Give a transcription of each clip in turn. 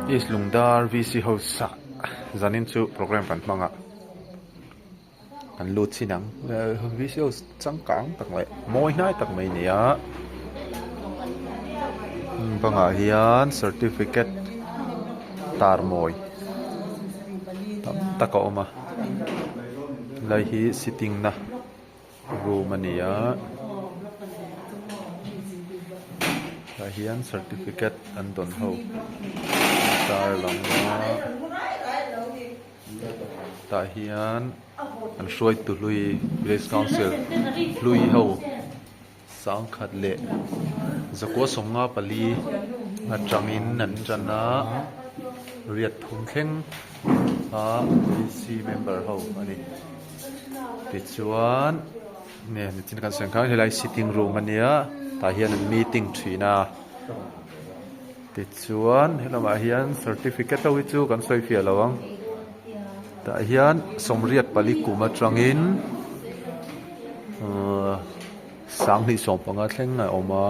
East Lungdar VC House ah zanin chu program kan hmang a kan lut chin ang VC House changkang tak leh mawi hnai tak mai a ni a bangah hian certificate tar mawi tam tak a awm a helai hi sitting na. Room a ni a tah hian certificate an dawn ho an tar lang a tah hian an hruaitu hlui village council hlui ho sangkhat leh zakua sawmnga pali atangin an tan a riat thum thleng a VC member ho a ni. Tichuan nge nichin kan sawi ang khan helai sitting room a nia tah hian an meeting thin a tichuan helamah hian certificate ho hi chu kan sawi fiah lo ang tah hian sawmriat pali kum atangin uhh sanghnih sawmpanga thleng a awm a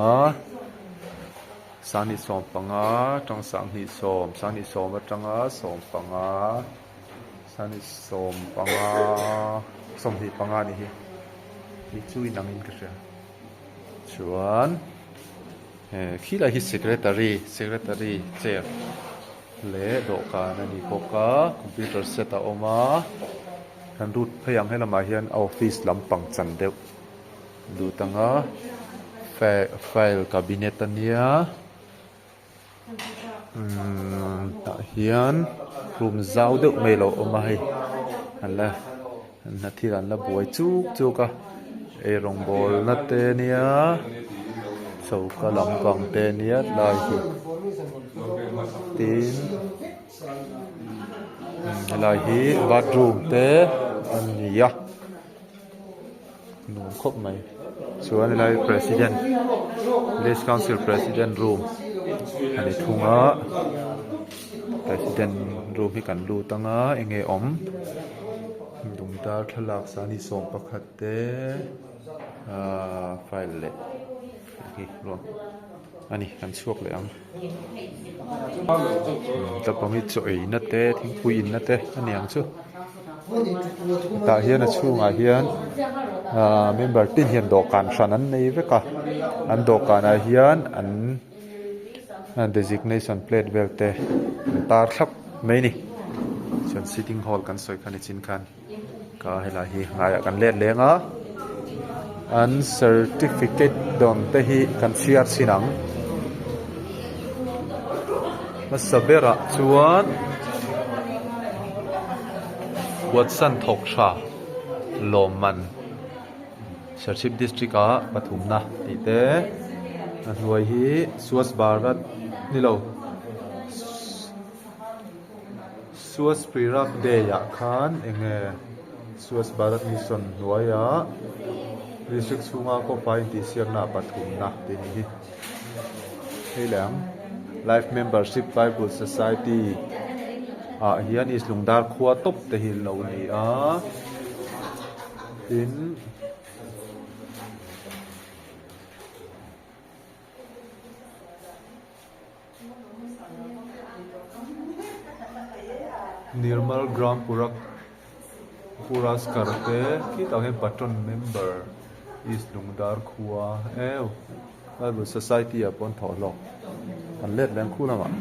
sanghnih sawmpanga atang sanghnih sawm sanghnih sawm atanga sawmpanga. Sani sawm panga sawmhnih panga a nih hi tih chu inang in ka hria chuan eh khilai hi secretary secretary chair leh dawhkan a ni bawk a computer set a awm a kan route phei ang helamah hian a office lampang chan deuh lut anga file cabinet a nia. Umm tah hian room zau deuh mai a lo awm a hei an la hna thil an la buai chuk chuk a eirawng bawl na te nia choka lampang te nia tlai hi tin helai hi bathroom te a ni a. Nuam khawp mai. Chuan helai president village council president room a ni thung a president room hi kan lut ang a enge awm dungdar thlalak sani sawm pakhat te ahh file leh hi ruang a ni kan chhuak leh ang naupang hi chaw ei na te thingpui in na te a ni ang chu. Tah hian a chhungah hian ahh member tin hian dawhkan hran an nei vek a an dawhkanah hian an designation plate vel te an tar thlap mai a ni chuan sitting hall kan sawi kha nichin khan ka helai hi ngaiah kan let leng a an certificate dawn te hi kan chhiar chhin ang hmasa berah chuan. Watson thawk tha lawmman Serchhip district ah pathumna tih te a hnuai hi Swachh Bharat ni lo Swachh Prerak Day ah khan eng nge Swachh Bharat Mission hnuaiah district chhunga khawpa intihsiakna pathumna tih a nih hi. Hei leh ang Life Membership Bible Society ah hian East Lungdar khua tawp te hi an lo ni a tin Nirmal Gram Purak Puraskar te khitah hian patron member East Lungdar khua eu Bible Society ah pawh an thawh hlawk an let leh ang khu lamah.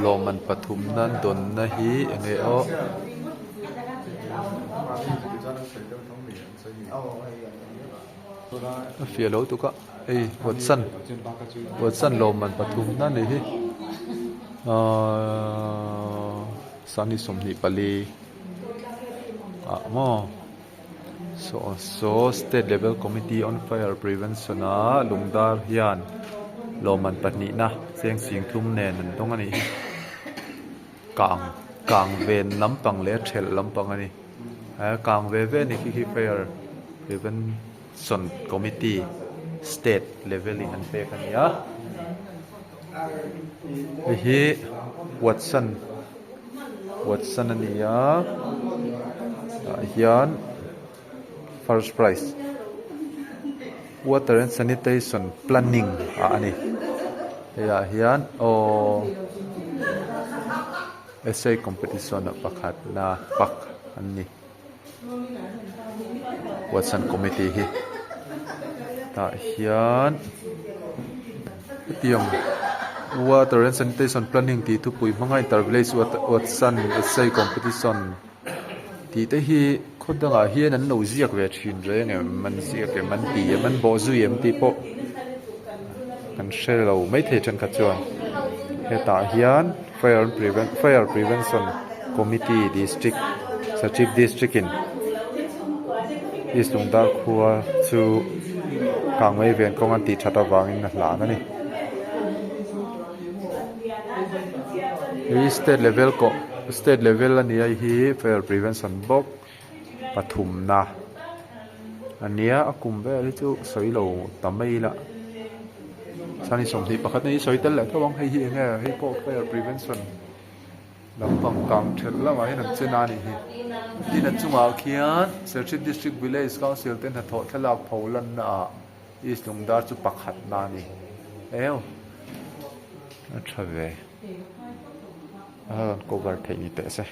Lawmman pathum nan dawnna hi eng nge aw. A fiah lo tuk a hei Watson Watson lawmman pathum na ni hi ahh sani 24 ah maw saw saw state level committee on fire prevention a lungdar hian lawmman pahnihna cheng sing thum nen an dawng a nih hi kang kang ven lampang leh thelh lampang a ni he kang ve ve a ni khi khi fire prevention committee state level in an pek a ni a hei hi Watson Watson a ni a tah hian. first prize water and sanitation planning ah a ni hei ah hian aw essay competition ah pakhat na pak an ni Watson committee hi tah hian hetiang water and sanitation planning tih thupui hmanga inter village Watson essay competition tih te hi khaw dangah hian an lo ziak ve thin reng em an ziak em an ti em an bawh zui em tih pawh kan hre lo maithei thenkhat chuan hetah hian fire fire prevention committee district Serchhip district in East Lungdar khua chu kangmei ven kawng an tih that avangin a hlan a ni. Hei state level kawh state level a ni a hi fire prevention bawk pathumna a nia a kum vel hi chu sawi lo ta mai ila chuan 21 na hi sawi tel leh tho ang hei hi eng nge hei pawh fire prevention lampang kang thelh lamah hian an chen a nih hi tin a chungah khian Serchhip District Village Council te hnathawh thlalak pho lanna ah East Lungdar chu pakhatna a ni eu a tha ve a rawn cover theih ni teh se.